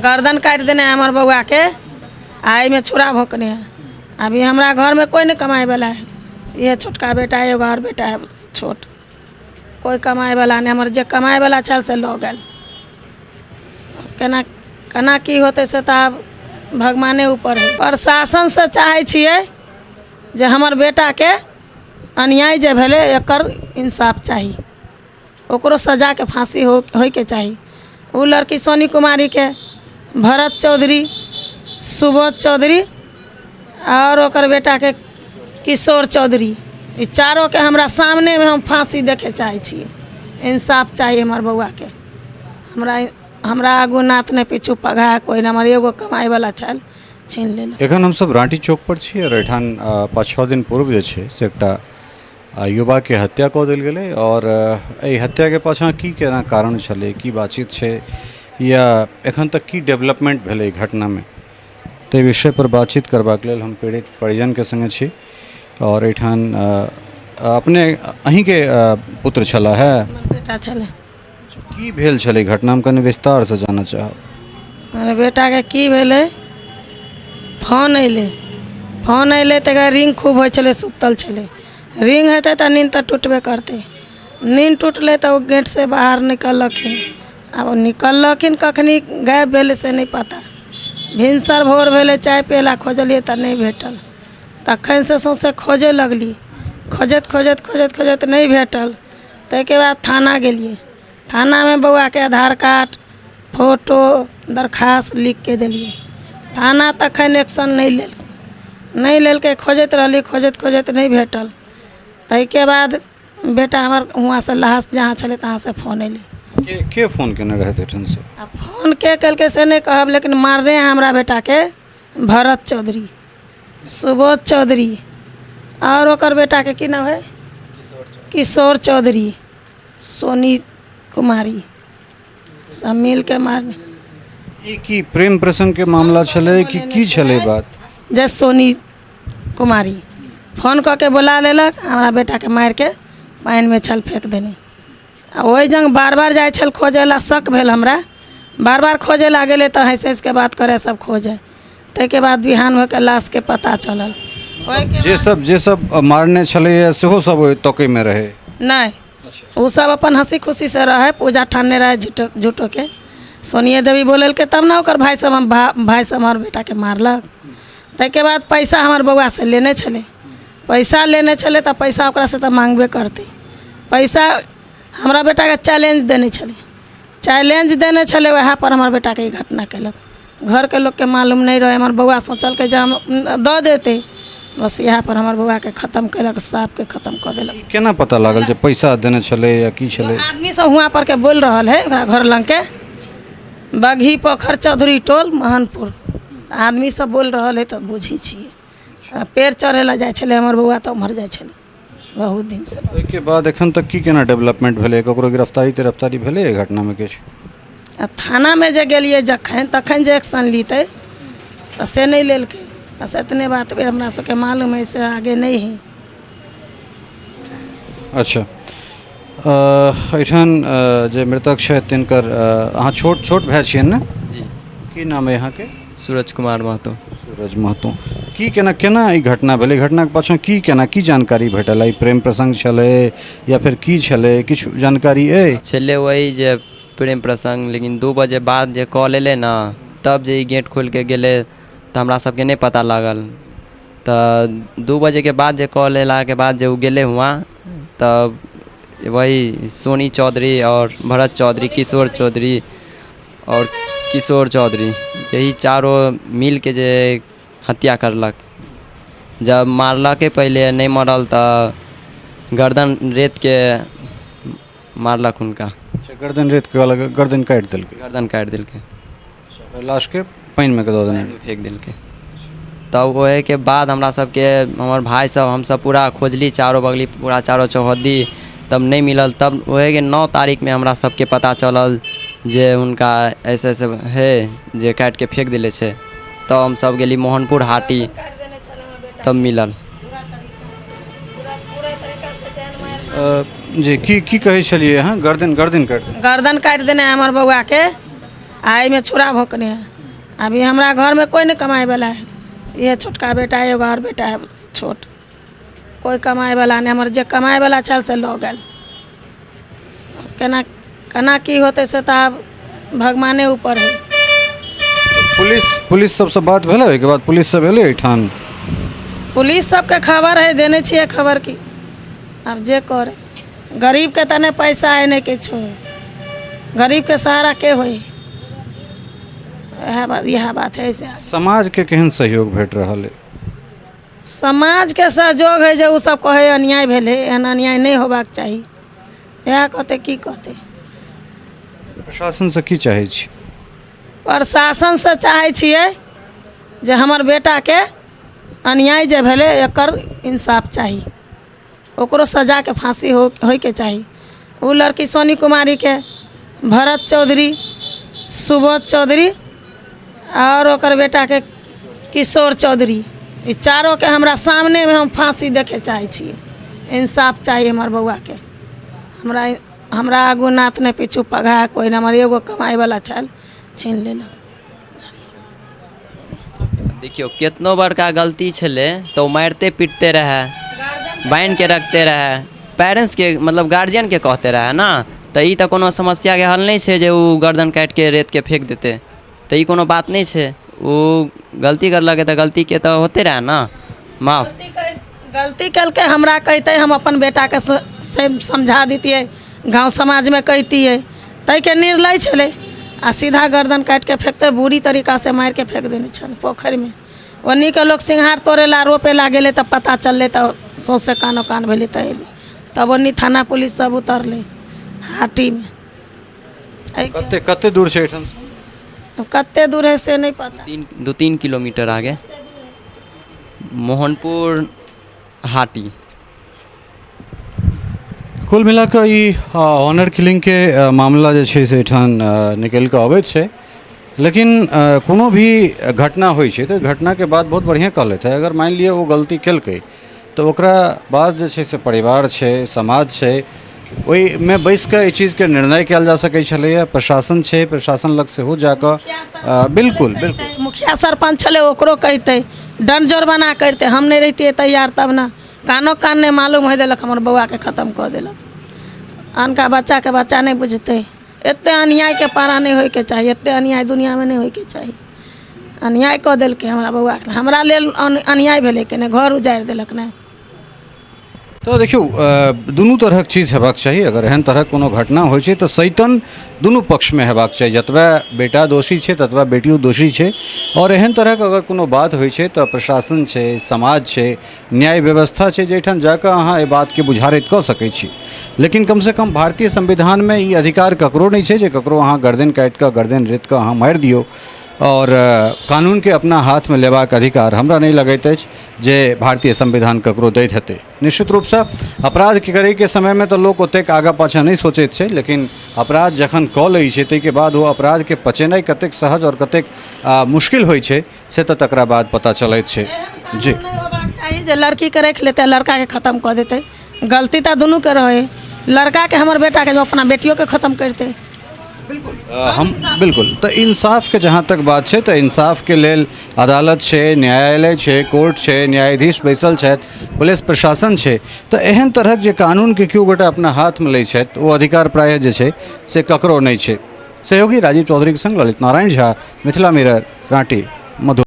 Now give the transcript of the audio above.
गर्दन काटि देने है हमर बौआके आ एहिमे छुरा भोकने है। अभी हमरा घरमे कोइ नहि कमाइवला है। इहे छोटका बेटा है, एगो आओर बेटा है छोट। कोइ कमाइवला नहि। हमर जे कमाइवला छल से लऽ गेल। केना केना की होतै से तऽ आब भगवाने ऊपर है। प्रशासनसँ चाहै छियै जे हमर बेटाके अन्याय जे भेलै एकर इंसाफ चाही। ओकरो सजाके फाँसी हो होइके चाही। ओ लड़की सोनी कुमारीके भरत चौधरी, सुबोध चौधरी आओर ओकर बेटाके किशोर चौधरी, ई चारोके हमरा सामनेमे हम फाँसी देखै चाहै छियै। इंसाफ चाही हमर बौआके। हमरा हमरा आगू नाथ नहि पीछू पगहा कोइ नहि। हमर एगो कमाइवला छल, छीन लेलक। एखन हमसभ राँटी चौक पर छी आओर एहिठाम 5-6 दिन पूर्व जे छै से एकटा युवाके हत्या कऽ देल गेलै आओर एहि हत्याके पाछाँ की केना कारण छलै, की बातचीत छै या एखन तक की डेवलपमेंट भेलै घटनामे, ताहि विषयपर बातचीत करबाक लेल हम पीड़ित परिजनके सङ्गे छी। आओर एहिठाम अपने अहीँके पुत्र छलाह है? हमर बेटा छलै। की भेल छलै घटनामे, कनि विस्तारसँ जानऽ चाहब। हमर बेटाके की भेलै, फोन अयलै, फोन अयलै तऽ रिंग खूब होइ छलै, सुतल छलै। रिंग हेतै तऽ नींद तऽ टुटबे करतै। नींद टुटलै तऽ ओ गेटसँ बाहर निकललखिन। आब ओ निकललखिन कखनी गायब भेलै से नहि पता। भिनसर भोर भेलै, चाय पियै लए खोजलियै तऽ नहि भेटल। तखनसँ सौँसे खोजय लगली। खोजैत खोजैत खोजैत खोजैत नहि भेटल। ताहिके बाद थाना गेलियै। थानामे बौआके आधार कार्ड, फोटो, दरखास्त लिखिके देलियै। थाना तखन एक्शन नहि लेलकै, नहि लेलकै। खोजैत रहली, खोजैत खोजैत नहि भेटल। ताहिके बाद बेटा हमर हुआँसँ लहास जहाँ छलै तहाँसँ फोन अयलै। के के फोन केने रहथि एहिठामसँ? आ फोन के केलकै से नहि कहब, लेकिन मारने है हमरा बेटाके भरत चौधरी, सुबोध चौधरी आओर ओकर बेटाके की नाम है, किशोर चौधरी, सोनी कुमारी, सब मिलके मारने। ई की प्रेम प्रसङ्गके मामला छलै कि की छलै बात? जे सोनी कुमारी फोन कऽ के बोला लेलक, हमरा बेटाके मारिके पानिमे छल फेक देने। आ ओहि जंग बार बार जाइ छल खोजै ला, शक भेल हमरा। बार बार खोजै ला गेलै तऽ हँसि हँसिके बात करै, सब खोजै। ताहिके बाद बिहान होइके लाशके पता चलल। ओहिके जे सब मारने छलैए सेहो सब ओहि तकैमे रहै? नहि, ओ सब अपन हँसी खुशीसँ रहै, पूजा ठानने रहै। झूठो झूठोके सोनिये देवी बोलेलकै तब ने ओकर भाय सब, हम भाय सब हमर बेटाके मारलक। ताहिके बाद पैसा हमर बौआसँ लेने छलै। पैसा लेने छलै तऽ पैसा ओकरासँ तऽ माँगबे करतै। पैसा हमरा बेटाके चैलेंज देने छलै, चैलेंज देने छलै, वएह पर हमर बेटाके ई घटना केलक। घरके लोकके मालूम नहि रहै। हमर बौआ सोचलकै जे हम दऽ देतै, बस इएह पर हमर बौआके खतम केलक, साफके खतम कऽ देलक। ई केना पता लागल जे पैसा देने छलै या की छलै? आदमी सब हुआँ परके बोलि रहल है, ओकरा घर लगके बगही पोखरि चौधरी टोल मोहनपुर आदमी सब बोलि रहल है तऽ बुझै छियै। आ पेड़ चढ़ै लए जाइ छलै हमर बौआ तऽ उम्हर जाइ छलै बहुत दिनसँ। ओहिके बाद एखन तक की केना डेवलपमेंट भेलै? ककरो गिरफ्तारी तिरफ्तारी भेलै एहि घटनामे किछु? आ थानामे जे गेलियै जखन तखन जे एक्शन लीतै तऽ से नहि लेलकै। बस एतने बात हमरा सबके मालूम है, से आगे नहि है। अच्छा, एहिठाम जे मृतक छथि तिनकर अहाँ छोट छोट भाय छियनि ने? जी। की नाम अइ अहाँके? सूरज कुमार महतो। सूरज महतो। की केना केना ई घटना भेलै? घटनाके पाछाँ की केना की जानकारी भेटल? ई प्रेम प्रसङ्ग छलै या फेर की छलै, किछु जानकारी अइ? छलै वही जे प्रेम प्रसङ्ग, लेकिन 2 बजे बाद जे कॉल एलै ने तब जे ई गेट खोलिके गेलै तऽ हमरा सबके नहि पता लागल। तऽ 2 बजेके बाद जे कॉल अयलाके बाद जे ओ गेलै हुआँ तब वही सोनी चौधरी आओर भरत चौधरी, किशोर चौधरी आओर किशोर चौधरी, यही चारो मिलके जे हत्या करलक। जब मारलकै पहिले नहि मरल तऽ गर्दन रेतके मारलक हुनका। अच्छा, गर्दन रेत के अलग गर्दन काटि देलकै? गर्दन काटि देलकै। अच्छा, लाशके पानिमे के दऽ देने? फेक देलकै। तब ओहिके बाद हमरा सबके हमर भाय सब हमसब पूरा खोजली चारो बगली, पूरा चारो चौहद्दी, तब नहि मिलल। तब ओहिके 9 तारीखमे हमरा सबके पता चलल जे हुनका ऐसे ऐसे है जे काटिके फेक देले छै। तब हमसब गेली मोहनपुर हाटी, तब मिलल। जी, की की कहै छलियै अहाँ? गर्दन गर्दन काटि गर्दन काटि देने है हमर बौआके आ एहिमे छुरा भोकने है। अभी हमरा घरमे कोइ नहि कमाइवला है। इहे छोटका बेटा है, एगो आओर बेटा है छोट। कोइ कमाइवला नहि। हमर जे कमाइवला छल से लऽ गेल। केना केना की होतै से तऽ आब भगवाने ऊपर है। पुलिस पुलिस सबसँ बात भेलै? ओहिके बाद पुलिस सब एलै एहिठाम? पुलिस सबके खबर है, देने छियै खबर की आब जे करे। गरीबके तऽ नहि पैसा है, नहि किछो है। गरीबके सहारा के होइ? इएह बात, इएह बात है। से समाजके केहन सहयोग भेट रहल अइ? समाजके सहयोग है जे ओसब कहै अन्याय भेलै, एहन अन्याय नहि होबाक चाही। इएह कहतै, की कहतै? प्रशासनसँ की चाहै छी? प्रशासनसँ चाहै छियै जे हमर बेटाके अन्याय जे भेलै एकर इंसाफ चाही। ओकरो सजाके फाँसी हो होइके चाही। ओ लड़की सोनी कुमारीके, भरत चौधरी, सुबोध चौधरी आओर ओकर बेटाके किशोर चौधरी, ई चारोके हमरा सामनेमे हम फाँसी देखै चाहै छियै। इंसाफ चाही हमर बौआके। हमरा हमरा आगू नाथ नहि, पीछू पगहा कोइ नहि। हमर एगो कमाइवला छल, छीन लेलक। देखियौ, केतनो बड़का गलती छलै तऽ ओ मारिते पीटते रहए, बान्हिके रखते रहए, पेरेंट्सके मतलब गार्जियनके कहते रहए ने। तऽ ई तऽ कोनो समस्याके हल नहि छै जे ओ गर्दन काटिके रेतके फेक देतै। तऽ ई कोनो बात नहि छै। ओ गलती करलकै तऽ गलतीके तऽ होते रहए ने माफ। गलती केलकै, हमरा कहितै, हम अपन बेटाके से समझा दितियै, गाँव समाजमे कहितियै, ताहिके निर्णय छलै। आ सीधा गर्दन काटिके फेकतै? बुरी तरीकासँ मारिके फेक देने छल पोखरिमे। ओन्नीके लोक सिंघार तोड़ै ला, रोपै ला गेलै तऽ पता चललै, तऽ सौँसे कानो कान भेलै, तऽ अयलै, तब ओन्नी थाना पुलिस सब उतरलै हाटीमे। कते कते दूर छै एहिठाम? कते दूर है से नहि पता। 2-3 किलोमीटर आगे, मोहनपुर हाटी। कुल मिला कऽ ई ऑनर किलिंगके मामला जे छै से एहिठाम निकलि कऽ अबै छै। लेकिन कोनो भी घटना होइ छै तऽ घटनाके बाद बहुत बढ़िआँ कहलथि अगर मानि लिअ ओ गलती केलकै तऽ ओकरा बाद जे छै से परिवार छै, समाज छै, ओहिमे बैसि कऽ एहि चीजके निर्णय कयल जा सकै छलैए। प्रशासन छै, प्रशासन लग सेहो जा कऽ। बिल्कुल बिल्कुल। मुखिया सरपञ्च छलै, ओकरो कहितै, दण्ड जुर्माना करितै। हम नहि रहितियै तैयार तब ने। कानो कान नहि मालूम होइ देलक, हमर बौआके खतम कऽ देलक। अनका बच्चाके बच्चा नहि बुझतै। एतेक अन्यायके पारा नहि होइके चाही। एतेक अन्याय दुनिआँमे नहि होइके चाही। अन्याय कऽ देलकै हमरा बौआके। हमरा लेल अन्याय भेलै कि नहि? घर उजाड़ि देलक ने। तऽ देखियौ, दुनू तरहक चीज हेबाक चाही। अगर एहन तरहक कोनो घटना होइ छै तऽ सैतन दुनू पक्षमे हेबाक चाही। जतबा बेटा दोषी छै ततबा बेटियो दोषी छै। आओर एहन तरहक अगर कोनो बात होइ छै तऽ प्रशासन छै, समाज छै, न्याय व्यवस्था छै, जाहिठाम जाकऽ अहाँ एहि बातके बुझारैत कऽ सकै छी। लेकिन कमसँ कम भारतीय संविधानमे ई अधिकार ककरो नहि छै जे ककरो अहाँ गर्दन काटि कऽ, गर्दन रेत कऽ अहाँ मारि दियौ। आओर कानूनके अपना हाथमे लेबाक अधिकार हमरा नहि लगैत अछि जे भारतीय संविधान ककरो दैत हेतै। निश्चित रूपसँ अपराध करैके समयमे तऽ लोक ओतेक आगाँ पाछाँ नहि सोचैत छै, लेकिन अपराध जखन कऽ लै छै ताहिके बाद ओ अपराधके पचेनाइ कतेक सहज आओर कतेक मुश्किल होइ छै से तऽ तकरा बाद पता चलैत छै। जी नहि होबाक चाही जे लड़कीके राखि लेतै, लड़काके खतम कऽ देतै। गलती तऽ दुनूके रहै, लड़काके हमर बेटाके अपना बेटियोके खतम करितै। हम बिल्कुल। तऽ इंसाफके जहाँ तक बात छै तऽ इंसाफके लेल अदालत छै, न्यायालय छै, कोर्ट छै, न्यायाधीश बैसल छथि, पुलिस प्रशासन छै। तऽ एहन तरहक जे कानूनके केओ गोटा अपना हाथमे लै छथि, ओ अधिकार प्रायः जे छै से ककरो नहि छै। सहयोगी राजीव चौधरीके सङ्ग ललित नारायण झा, मिथिला मिरर, राँटी, मधु।